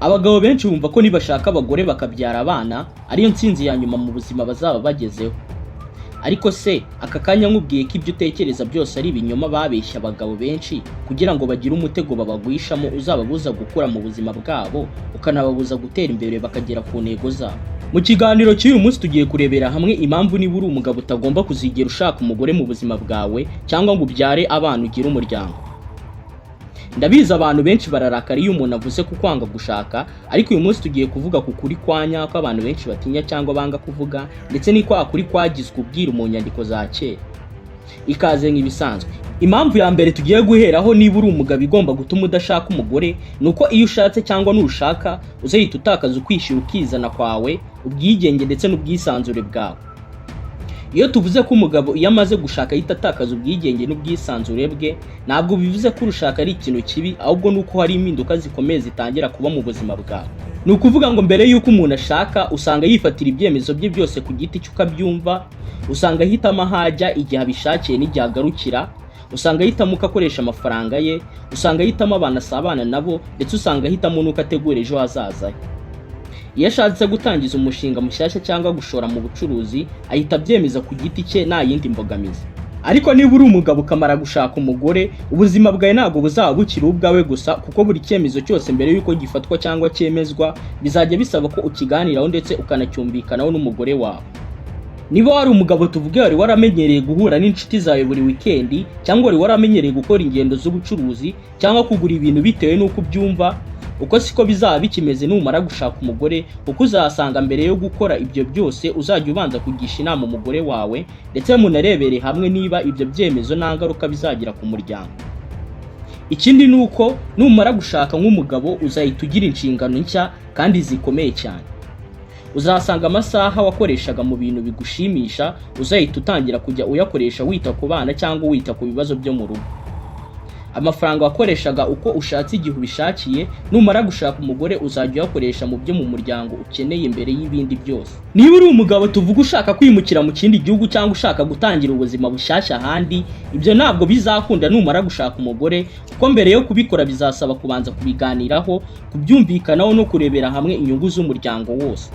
Abagabo benshi bumva ko nibashaka abagore bakabyara abana ariyo ntsinzi ya nyuma mu buzima bazaba bagezeho. Ariko se aka kanya nkubwiye ko ibyo utekereza byose ari ibinyoma babeshya abagabo benshi kugira ngo bagire umutego babagwishamo uzababuza gukura mu buzima bwabo, ukanababuza gutera imbere bakagera ku ntego zabo? Mu kiganiro cy'uyu munsi tugiye kurebera hamwe impamvu niba uri umugabo utagomba kuzigera ushaka umugore mu buzima bwawe cyangwa ngo ubyare abana, ugire umuryango. Ndabizi, abantu benshi bararakara iyo umuntu avuze ku kwanga gushaka, ariko uyu munsi tugiye kuvuga ku kuri kwa nyako abantu benshi batinya cyangwa banga kuvuga, ndetse ni kwa kuri kwagizwe ubwiru mu nyandiko za kera. Ikaze nk'ibisanzwe. Impamvu ya mbere tugiye guheraho niba uri umugabo igomba gutuma udashaka umugore ni uko iyo ushatse cyangwa nushaka uzahita utakaza ukwishyira ukizana kwawe, ubwigenge ndetse n'ubwisanzure bwawe. Iyo tuvuze ko umugabo iyo amaze gushaka ahita atakaza ubwigenge n'ubwisanzure bwe, ntabwo bivuze ko urushaka ari ikintu kibi, ahubwo ni uko hari impinduka zikomeye zitangira kuba mu buzima bwawe. Ni ukuvuga ngo mbere y'uko umuntu ashaka usanga yifatira ibyemezo bye byose ku giti cye ukabyumva, usanga ahitamo aho ajya, igihe abishakiye n'igihe agarukira, usanga ahitamo uko akoresha amafaranga ye, usanga ahitamo abantu asabana nabo, ndetse usanga ahitamo n'uko ategura ejo hazaza he. Iyo ashatse gutangiza umushinga mushyashya cyangwa gushora mu bucuruzi, ahita abyemeza ku giti cye nta yindi mbogamizi. Ariko niba uri umugabo ukamara gushaka umugore, ubuzima bwawe ntabwo buzaba bukiri ubwawe gusa, kuko buri cyemezo cyose mbere y'uko gifatwa cyangwa cyemezwa bizajya bisaba ko ukiganiraho ndetse ukanacyumvikanaho n'umugore wawe. Niba wari umugabo, tuvuge wari waramenyereye guhura n'inshuti zawe buri wikendi, cyangwa wari waramenyereye gukora ingendo z'ubucuruzi cyangwa kugura ibintu bitewe n'uko ubyumva, uko siko bizaba bikimeze numara gushaka umugore, kuko uzasanga mbere yo gukora ibyo byose uzajya ubanza kugisha inama umugore wawe, ndetse munarebere hamwe niba ibyo byemezo nta ngaruka bizagira ku muryango. Ikindi ni uko numara gushaka nk'umugabo uzahita ugira inshingano nshya kandi zikomeye cyane. Uzasanga amasaha wakoreshaga mu bintu bigushimisha uzahita utangira kujya uyakoresha wita ku bana cyangwa wita ku bibazo byo mu rugo. Amafaranga wakoreshaga uko ushatse, igihe ubishakiye, numara gushaka umugore uzajya uyakoresha mu byo mu muryango ukeneye mbere y'ibindi byose. Niba uri umugabo, tuvuga ushaka kwimukira mu kindi gihugu cyangwa ushaka gutangira ubuzima bushyashya ahandi, ibyo ntabwo bizakunda numara gushaka umugore, kuko mbere yo kubikora bizasaba kubanza kubiganiraho, kubyumvikanaho no kurebera hamwe inyungu z'umuryango wose.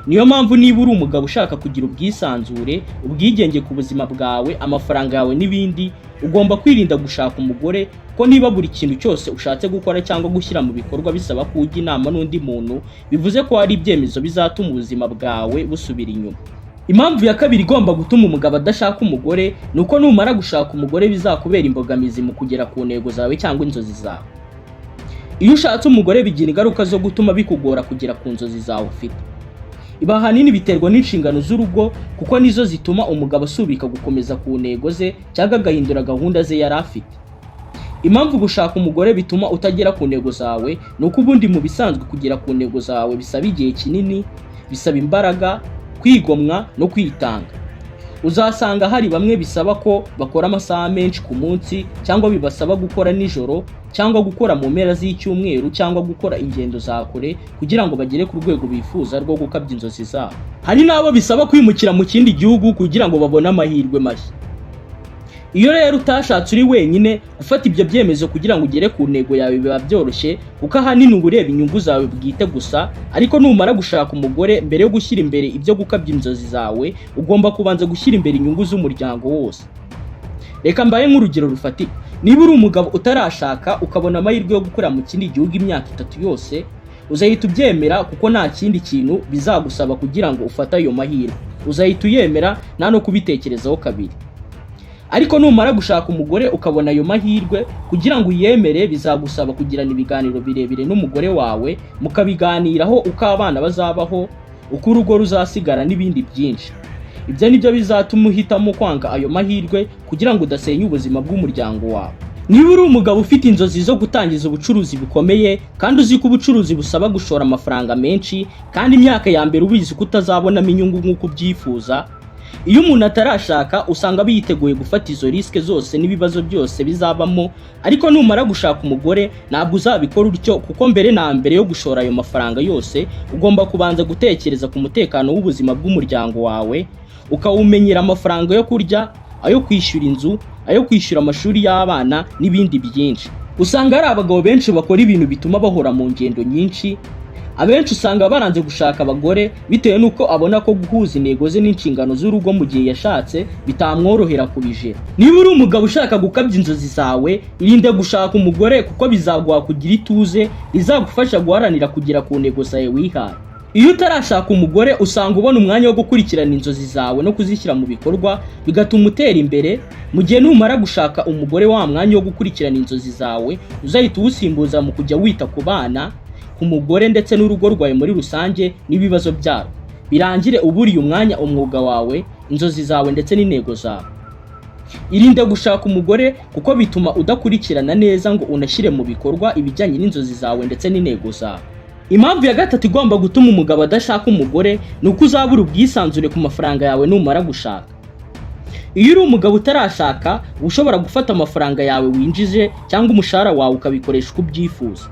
Niyo mpamvu niba uri umugabo ushaka kugira ubwisanzure, ubwigenge ku buzima bwawe, amafaranga yawe n'ibindi, ugomba kwirinda gushaka umugore, kuko niba buri kintu cyose ushatse gukora cyangwa gushyira mu bikorwa bisaba ko ujya inama n'undi muntu, bivuze ko hari ibyemezo bizatuma ubuzima bwawe busubira inyuma. Impamvu ya kabiri igomba gutuma umugabo adashaka umugore ni uko numara gushaka umugore bizakubera imbogamizi mu kugera ku ntego zawe cyangwa inzozi zawe. Iyo ushatse umugore bigira ingaruka zo gutuma bikugora kugera ku nzozi zawe ufite. Ibi ahanini biterwa n'inshingano z'urugo, kuko nizo zituma umugabo asubika gukomeza ku ntego ze cyangwa agahindura gahunda ze yari afite. Impamvu gushaka umugore bituma utagera ku ntego zawe ni uko ubundi mu bisanzwe kugera ku ntego zawe bisaba igihe kinini, bisaba imbaraga, kwigomwa no kwitanga. Uzasanga hari bamwe bisaba ko bakora amasaha menshi ku munsi, cyangwa bibasaba gukora nijoro, cyangwa gukora mu mpera z'icyumweru, cyangwa gukora ingendo za kure kugira ngo bagere ku rwego bifuza rwo gukabya inzozi zabo. Hari n'abo bisaba kwimukira mu kindi gihugu kugira ngo babone amahirwe mashya. Iyo rero utashatse uri wenyine, gufata ibyo byemezo kugira ngo ugere ku ntego yawe biba byoroshye, kuko ahanini uba ureba inyungu zawe bwite gusa. Ariko numara gushaka umugore, mbere yo gushyira imbere ibyo gukabya inzozi zawe, ugomba kubanza gushyira imbere inyungu z'umuryango wose. Reka mbaye nk'urugero rufatika. Niba uri umugabo utarashaka, ukabona amahirwe yo gukorera mu kindi gihugu imyaka 3 yose, uzahita ubyemera, kuko nta kindi kintu bizagusaba kugira ngo ufate ayo mahirwe. Uzahita uyemera nta no kubitekerezaho kabiri. Ariko numara gushaka umugore ukabona ayo mahirwe, kugira ngo uyemere bizagusaba kugirana ibiganiro birebire n'umugore wawe, mukabiganiraho uko abana bazabaho, uko urugo ruzasigara n'ibindi byinshi. Ibyo ni byo bizatuma uhitamo kwanga ayo mahirwe kugira ngo udasenya ubuzima bw'umuryango wawe. Niba uri umugabo ufite inzozi zo gutangiza ubucuruzi bukomeye, kandi uzi ko ubucuruzi busaba gushora amafaranga menshi, kandi imyaka ya mbere ubizi ko utazabonamo inyungu nk'uko ubyifuza, iyo umuntu atarashaka usanga yiteguye gufata izo risque zose n'ibibazo byose bizabamo. Ariko numara gushaka umugore ntabwo uzabikora utyo, kuko mbere na mbere yo gushora ayo mafaranga yose ugomba kubanza gutekereza ku mutekano w'ubuzima bw'umuryango wawe, ukawumenyera amafaranga yo kurya, ayo kwishyura inzu, ayo kwishyura amashuri y'abana n'ibindi byinshi. Usanga hari abagabo benshi bakora ibintu bituma bahora mu ngendo nyinshi. Abenshi usanga baranze gushaka abagore bitewe n'uko abona ko guhuza intego ze n'inshingano z'urugo mu gihe yashatse bitamworohera kubijera. Niba uri umugabo ushaka gukabya inzozi zawe, irinde gushaka umugore, kuko bizaguha kugira ituze rizagufasha guharanira kugera ku ntego zawe wihaye. Iyo utarashaka umugore, usanga ubona umwanya wo gukurikirana inzozi zawe no kuzishyira mu bikorwa, bigatuma utera imbere, mu gihe numara gushaka umugore, wa mwanya wo gukurikirana inzozi zawe uzahita uwusimbuza mu kujya wita ku bana, ku mugore ndetse n'urugo rwawe muri rusange n'ibibazo byarwo, birangire uburiye umwanya umwuga wawe, inzozi zawe ndetse n'intego zawe. Irinde gushaka umugore, kuko bituma udakurikirana neza ngo unashyire mu bikorwa ibijyanye n'inzozi zawe ndetse n'intego zawe. Impamvu ya gatatu igomba gutuma umugabo adashaka umugore ni uko uzabura ubwisanzure ku mafaranga yawe numara gushaka. Iyo uri umugabo utarashaka, uba ushobora gufata amafaranga yawe winjije cyangwa umushahara wawe ukabikoresha uko ubyifuza.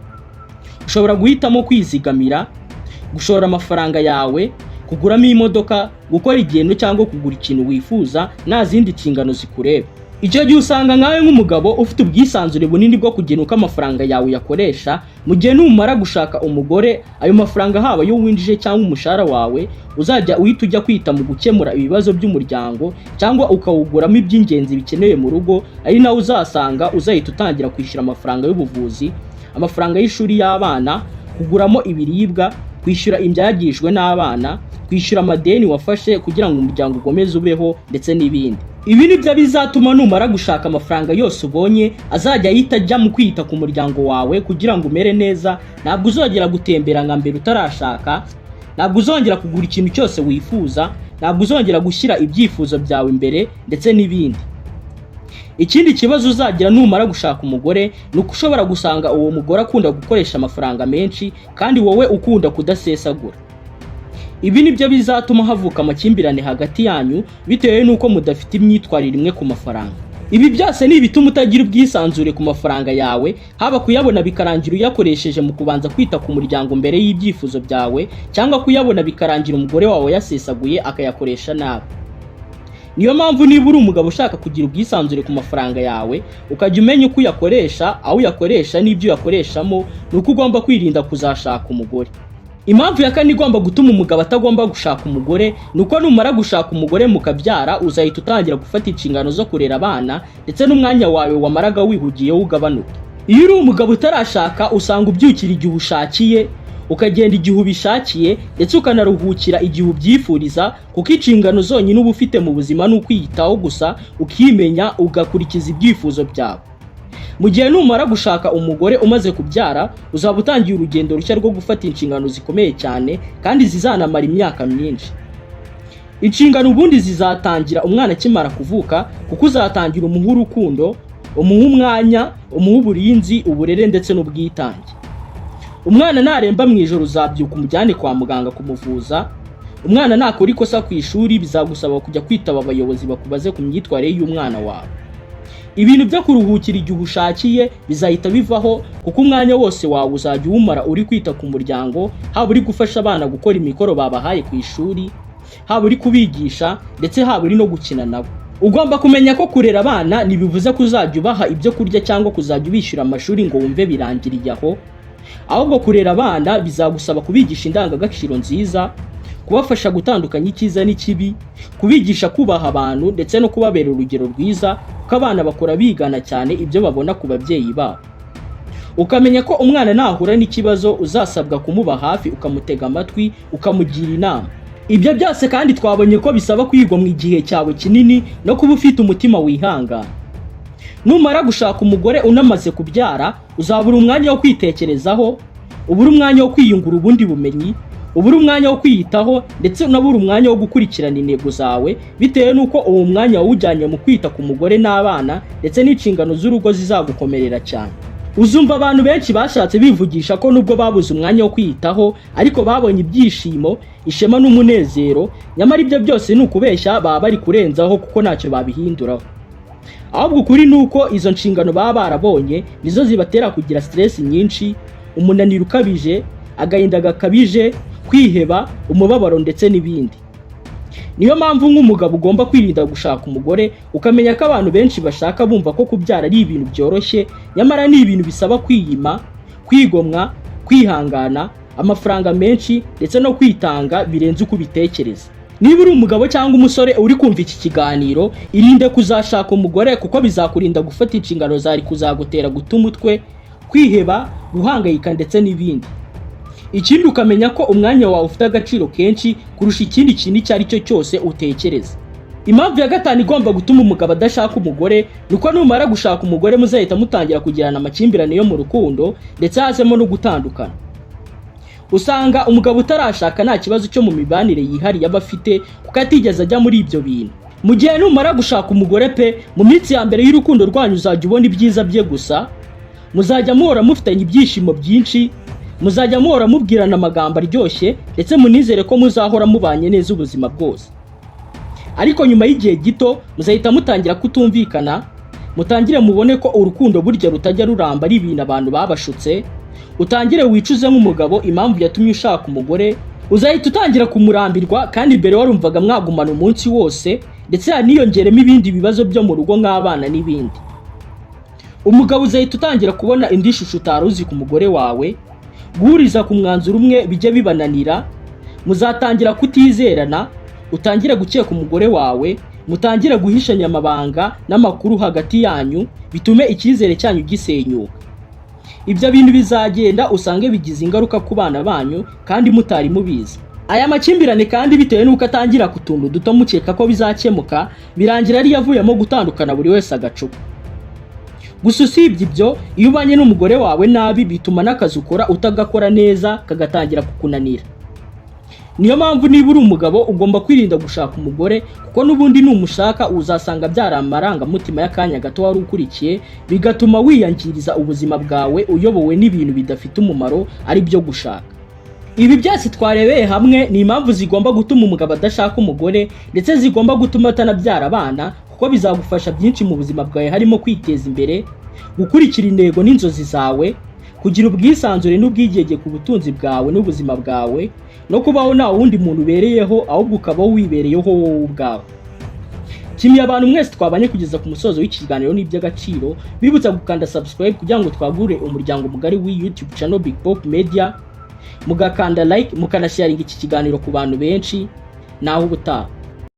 Ushobora guhitamo kwizigamira, gushora amafaranga yawe, kuguramo imodoka, gukora igendo cyangwa kugura ikintu wifuza nta zindi nshingano zikureba. Icyo gihe usanga nkawe nk'umugabo ufite ubwisanzure bunini bwo kugena uko amafaranga yawe uyakoresha, mu gihe numara gushaka umugore, ayo mafaranga, haba ayo winjije cyangwa umushahara wawe, uzajya uhita ujya kwita mu gukemura ibibazo by'umuryango cyangwa ukawuguramo iby'ingenzi bikenewe mu rugo, ari nawe uzasanga uzahita utangira kwishyura amafaranga y'ubuvuzi, amafaranga y'ishuri y'abana, kuguramo ibiribwa, kwishyura ibyangijwe n'abana, kwishyura amadeni wafashe kugira ngo umuryango ukomeze ubeho ndetse n'ibindi. Ibi ni byo bizatuma numara gushaka, amafaranga yose ubonye azajya ahita ajya mu kwita ku muryango wawe kugira ngo umere neza. Ntabwo uzongera gutembera nka mbere utarashaka, ntabwo uzongera kugura ikintu cyose wifuza, ntabwo uzongera gushyira ibyifuzo byawe imbere ndetse n'ibindi. Ikindi kibazo uzagira numara gushaka umugore ni uko ushobora gusanga uwo mugore akunda gukoresha amafaranga menshi kandi wowe ukunda kudasesagura. Ibi nibyo bizatuma havuka amakimbirane hagati yanyu bitewe n'uko mudafite imyitwarire imwe ku mafaranga. Ibi byose ni ibituma utagira ubwisanzure ku mafaranga yawe, haba kuyabona bikarangira uyakoresheje mu kubanza kwita ku muryango mbere y'ibyifuzo byawe, cyangwa kuyabona bikarangira umugore wawe yasesaguye akayakoresha nabi. Niyo mpamvu niba uri umugabo ushaka kugira ubwisanzure ku mafaranga yawe, ukajya umenya uko uyakoresha, aho uyakoresha n'ibyo uyakoreshamo, ni uko ugomba kwirinda kuzashaka umugore. Impamvu ya kane igomba gutuma umugabo atagomba gushaka umugore ni uko numara gushaka umugore mukabyara, uzahita utangira gufata inshingano zo kurera abana, ndetse n'umwanya wawe wamaraga wihugiyeho ugabanuka. Iyo uri umugabo utarashaka, usanga ubyukira igihe ushakiye, ukagenda igihe ubishakiye, ndetse ukanaruhukira igihe ubyifuriza, kuko inshingano zonyine uba ufite mu buzima ni ukwiyitaho gusa, ukimenya, ugakurikiza ibyifuzo byawe, mu gihe numara gushaka umugore umaze kubyara, uzaba utangiye urugendo rushya rwo gufata inshingano zikomeye cyane kandi zizanamara imyaka myinshi. Inshingano ubundi zizatangira umwana akimara kuvuka, kuko uzatangira umuha urukundo, umuha umwanya, umuha uburinzi, uburere ndetse n'ubwitange. Umwana naremba mu ijoro, uzabyuka umujyane kwa muganga kumuvuza. Umwana nakora ikosa ku ishuri, bizagusaba kujya kwitaba abayobozi bakubaze ku myitwarire y'umwana wawe. Ibintu byo kuruhukira igihe ushakiye bizahita bivaho, kuko umwanya wose wawe uzajya uwumara uri kwita ku muryango, haba uri gufasha abana gukora imikoro babahaye ku ishuri, haba uri kubigisha, ndetse haba uri no gukina nabo. Ugomba kumenya ko kurera abana ntibivuze ko uzajya ubaha ibyo kurya cyangwa kuzajya ubishyura amashuri ngo wumve birangiriye aho. Ahubwo kurera abana bizagusaba kubigisha indangagaciro nziza, kubafasha gutandukanya icyiza n'ikibi, kubigisha kubaha abantu ndetse no kubabera urugero rwiza, kuko abana bakora bigana cyane ibyo babona ku babyeyi babo. Ukamenya ko umwana nahura n'ikibazo, uzasabwa kumuba hafi, ukamutega amatwi, ukamugira inama. Ibyo byose kandi twabonye ko bisaba kwigomwa igihe cyawe kinini no kuba ufite umutima wihangana. Numara gushaka umugore unamaze kubyara, uzabura umwanya wo kwitekerezaho, ubura umwanya wo kwiyungura ubundi bumenyi, ubura umwanya wo kwiyitaho, ndetse unabura umwanya wo gukurikirana intego zawe, bitewe n'uko uwo mwanya wawujyanye mu kwita ku mugore n'abana, ndetse n'inshingano z'urugo zizagukomerera cyane. Uzumva abantu benshi bashatse bivugisha ko nubwo babuze umwanya wo kwiyitaho, ariko babonye ibyishimo, ishema n'umunezero. Nyamara ibyo byose ni ukubeshya, baba bari kurenzaho kuko ntacyo babihinduraho. Ahubwo ukuri ni uko izo nshingano baba barabonye nizo zibatera kugira stress nyinshi, umunaniro ukabije, agahinda gakabije, kwiheba, umubabaro ndetse n'ibindi. Niyo mpamvu nk'umugabo ugomba kwirinda gushaka umugore, ukamenya ko abantu benshi bashaka bumva ko kubyara ari ibintu byoroshye, nyamara ni ibintu bisaba kwiyima, kwigomwa, kwihangana, amafaranga menshi ndetse no kwitanga birenze uko ubitekereza. Niba uri umugabo cyangwa umusore uri kumva iki kiganiro, irinde kuzashaka umugore, kuko bizakurinda gufata inshingano zari kuzagutera guta umutwe, kwiheba, guhangayika ndetse n'ibindi. Ikindi, ukamenya ko umwanya wawe ufite agaciro kenshi kurusha ikindi kintu icyo ari cyo cyose utekereza. Impamvu ya gatanu igomba gutuma umugabo adashaka umugore ni uko numara gushaka umugore muzahita mutangira kugirana amakimbirane yo mu rukundo, ndetse hazemo no gutandukana. Usanga umugabo utarashaka nta kibazo cyo mu mibanire yihariye aba afite, kuko atigeze ajya muri ibyo bintu. Mu gihe numara gushaka umugore pe, mu minsi ya mbere y'urukundo rwanyu uzajya ubona ibyiza bye gusa, muzajya muhora mufitanye ibyishimo byinshi, muzajya muhora mubwirana amagambo aryoshye, ndetse munizere ko muzahora mubanye neza ubuzima bwose. Ariko nyuma y'igihe gito muzahita mutangira kutumvikana, mutangire mubone ko urukundo burya rutajya ruramba, ari ibintu abantu babashutse. Utangire wicuze nk'umugabo impamvu yatumye ushaka umugore. Uzahita utangira kumurambirwa kandi mbere warumvaga mwagumana umunsi wose, ndetse haniyongeremo ibindi bibazo byo mu rugo nk'abana n'ibindi. Umugabo uzahita utangira kubona indi shusho utari uzi ku mugore wawe, guhuriza ku mwanzuro umwe bijye bibananira, muzatangira kutizerana, utangire gukeka umugore wawe, mutangire guhishanya amabanga n'amakuru hagati yanyu, bitume icyizere cyanyu gisenyuka. Ibyo bintu bizagenda usange bigize ingaruka ku bana banyu kandi mutari mubizi. Aya makimbirane kandi, bitewe n'uko atangira ku tuntu duto mukeka ko bizakemuka, birangira ariyo avuyemo gutandukana, buri wese agacupa. Gusa usibye ibyo, iyo ubanye n'umugore wawe nabi bituma n'akazi ukora utagakora neza, kagatangira kukunanira. Niyo mpamvu niba uri umugabo ugomba kwirinda gushaka umugore, kuko n'ubundi numushaka uzasanga byari amarangamutima y'akanya gato wari ukurikiye, bigatuma wiyangiriza ubuzima bwawe uyobowe n'ibintu bidafite umumaro, ari byo gushaka. Ibi byose twarebeye hamwe ni impamvu zigomba gutuma umugabo adashaka umugore, ndetse zigomba gutuma atanabyara abana, kuko bizagufasha byinshi mu buzima bwawe, harimo kwiteza imbere, gukurikira intego n'inzozi zawe, kugira ubwisanzure n'ubwigenge ku butunzi bwawe n'ubuzima bwawe, no kubaho nta wundi muntu ubereyeho, ahubwo ukabaho wibereyeho wowe ubwawe. Nshimiye abantu mwese twabanye kugeza ku musozo w'iki kiganiro. Ni iby'agaciro bibutsa gukanda subscribe kugira ngo twagure umuryango mugari w'i YouTube channel Big Pop Media, mugakanda like, mukanasharinga iki kiganiro ku bantu benshi. Naho ubutaha.